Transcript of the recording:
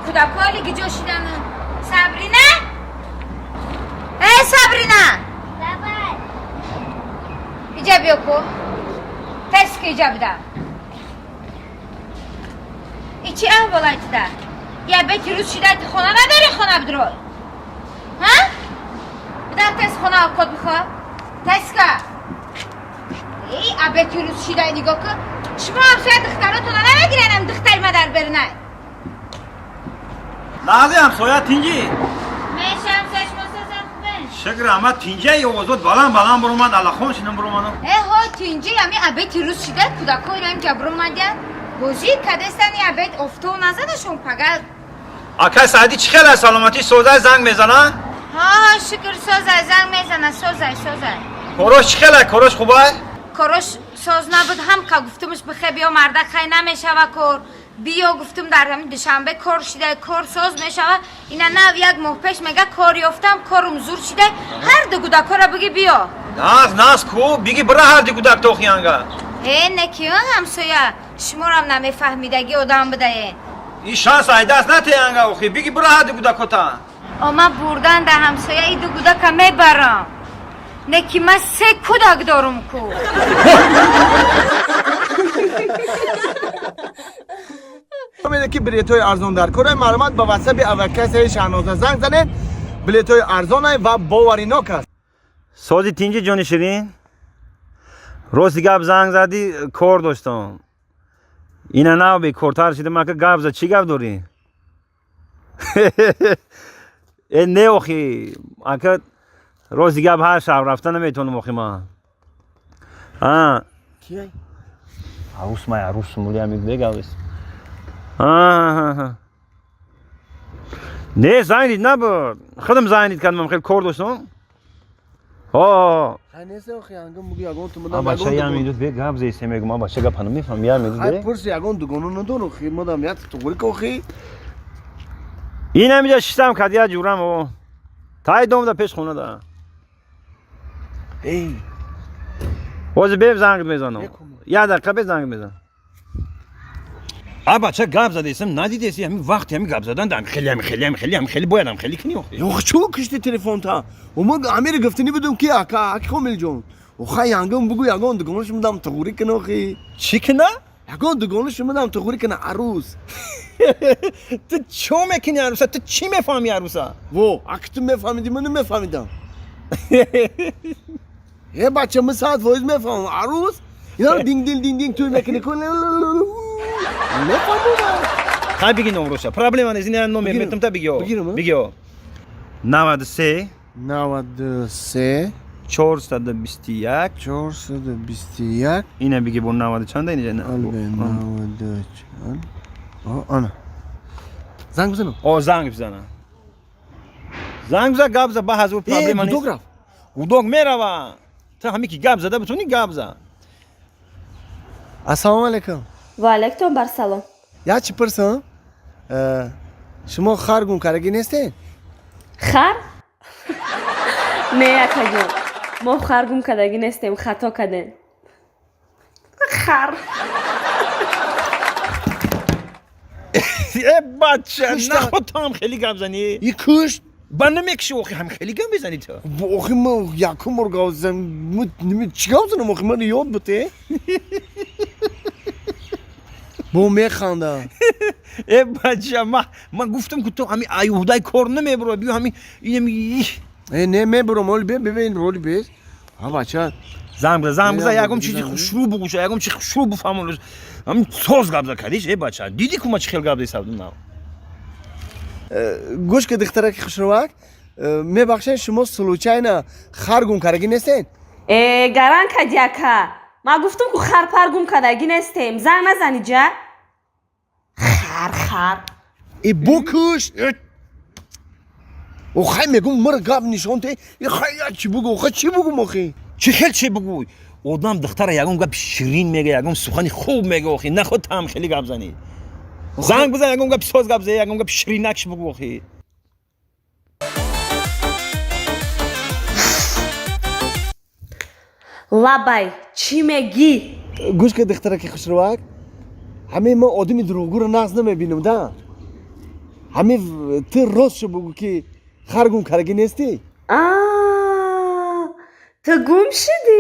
Кӯдакҳои гиҷо шидану. Сабрина? Э, Сабрина! Давай. Иҷа биё ку. Теска иҷа буда. И чи аҳволай туда? Я беки рӯз шидай ти хона надори хона бидро. Ҳа? Бидар тез хона код бихо. Теска. Эй, абеки рӯз шидай нигоҳ кун. Шумо ҳамсоя духтаротона намегиренам духтари ма дар берунай. Лаҳзи ҳамсоя тинҷӣ. Меша ҳамсоя шумо созан хубен. Шукр ама тинҷаи овозот баланд баланд буромад, аллахон шинам буромаду. Э, ҳо тинҷӣ ами абети рӯз шидай кӯдакҳо инам ҷабромадян. Бозӣ кадестани абет офтоб назадашон пага. Акай Саиди чӣ хел аст саломатӣ созай занг мезана? Ҳа, шукр созай занг мезана, созай, созай. Корош чӣ хел аст? Корош хубай? Корош соз набуд, ҳам ка гуфтумш бихе биё марда хай намешава кор. Биё гуфтум дар ҳамин Душанбе кор шидай, кор соз мешава. Ина нав як моҳ пеш мега кор ёфтам, корум зур шидай. Ҳар ду кӯдакҳоро биги биё. Наз, наз ку, биги бира ҳар ду кӯдак тохиянга. Э, не ки ҳамсоя, шуморам намефаҳмидагӣ одам будаен. И шанс айдаст натеянга охи, биги бира ҳар ду кӯдакота. Ома бурдан да ҳамсоя и ду кӯдака мебарам. Не ки ман се кӯдак дорум ку. Умеде ки билетҳои арзон дар кора маълумот ба ватсапи авакасаи Шаҳноза занг занед. Билетҳои арзонай ва боваринок аст. Сози тинҷи ҷони ширин? Рости гап занг задӣ кор доштам. Ина нав бекортар шидам ака гап зад чӣ гап дорӣ? Э не охи ака рости гап ҳар шаб рафта наметавонам охи ман. А. Кияй? Арус май арус мули ами бегавис. А. Не занг дид набуд. Худам занг дид кардам хел кор доштам. О. Хай нест охи ангам буги ягон ту А мадам бача я медуд бе гап зесе мегум а бача гапа намефаҳм я медуд Хай бе. пурси ягон дугону надор охи мадам як туғри охи. Ин ҳамиҷа шиштам кад я ҷурам о. Тай дом да пеш хона да. Эй, Ҳозир бе занг мезанам. Я дақиқа бе занг мезанам. А бача гап задесам надидеси ҳамин вақти ҳамин гап задан да хеле ҳамин хеле ҳамин хеле ҳамин хеле бояд ҳам хеле кунӣ охи. Ё чо кишти телефонта? Ома амир гуфтани будум ки ака аки Комилҷон. Охай ангам бугу ягон дугонаш мадам туғри кун охи. Чӣ кина? Ягон дугонаш мадам туғри куна арӯз. Ту чо мекунӣ аруса? Ту чӣ мефаҳмӣ аруса? Во, аки ту мефаҳмидӣ, ман намефаҳмидам. Э бача ман 100% мефаҳмам. Арӯз инро динг динг динг динг туй мекунӣ ку. Мефаҳмам. Хай биги номроша. Проблема нест, ин номер Бигирам. метам та биги о. Бигирам, а? Биги о. 93 93 421 421 ина биги бо 90 чанда инҷа? Албе 94. О, ана. Занг бизанам. О занг бизана. Занг биза гап за ба ҳазур проблема нест. Гудок рафт. Гудок мерава. Ту ҳами ки гап зада битони гап за. Ассалому алайкум. Ва алайкум барсалом. Я чӣ пурсам? Шумо хар гум кардагӣ нестед? Хар? Не, акаҷон. Мо хар гум кардагӣ нестем, хато кардем. Хар. Э бача, Кушта. наход ту ҳам хеле гап занӣ. И кушт. Ба намекуши охи ҳам хеле гап мезанӣ ту. Охи ман якум бор гап задам. Чӣ гап занам охи ман ёд буд э? Бо механда. Э бача, ман гуфтам ки ту ҳами аюҳдай кор намебуро, биё ҳами инами Э не мебурам, оли бе бибин, оли бе. Ҳа бача. Занг биза, занг биза, Не, ягон бизан, чизи бизан. хушрӯ бугӯша, ягон чизи хушрӯ буфаҳмон. Ҳамин соз гап за кардиш, э бача. Дидӣ ку ман чӣ хел гап десавдум нав. Гӯш ки духтараки хушрӯвак, мебахшед шумо случайно хар гум кардагӣ нестед? Э, гаран кади ака. Ман гуфтум ку хар пар гум кардагӣ нестем. Занг назани ҷа. Хар хар. И букуш. Охай мегум мара гап нишон те. И хай я чӣ бугу, охай чӣ бугум охи? Чӣ хел чӣ бугӯй? Одам духтара ягон гапи ширин мега, ягон сухани хуб мега охи, наход ту ҳам хеле гап занӣ. Занг бизан, ягон гапи соз гап зан, ягон гапи ширинакш бугӯ охи. Лабай, чӣ мегӣ? Гӯш ки духтараки хушрӯвак, ҳамин ман одами дурӯғгӯро нағз намебинам да. Ҳамин ту ростшо бугӯ, ки хар гум кардагӣ нестӣ? А, ту гум шудӣ.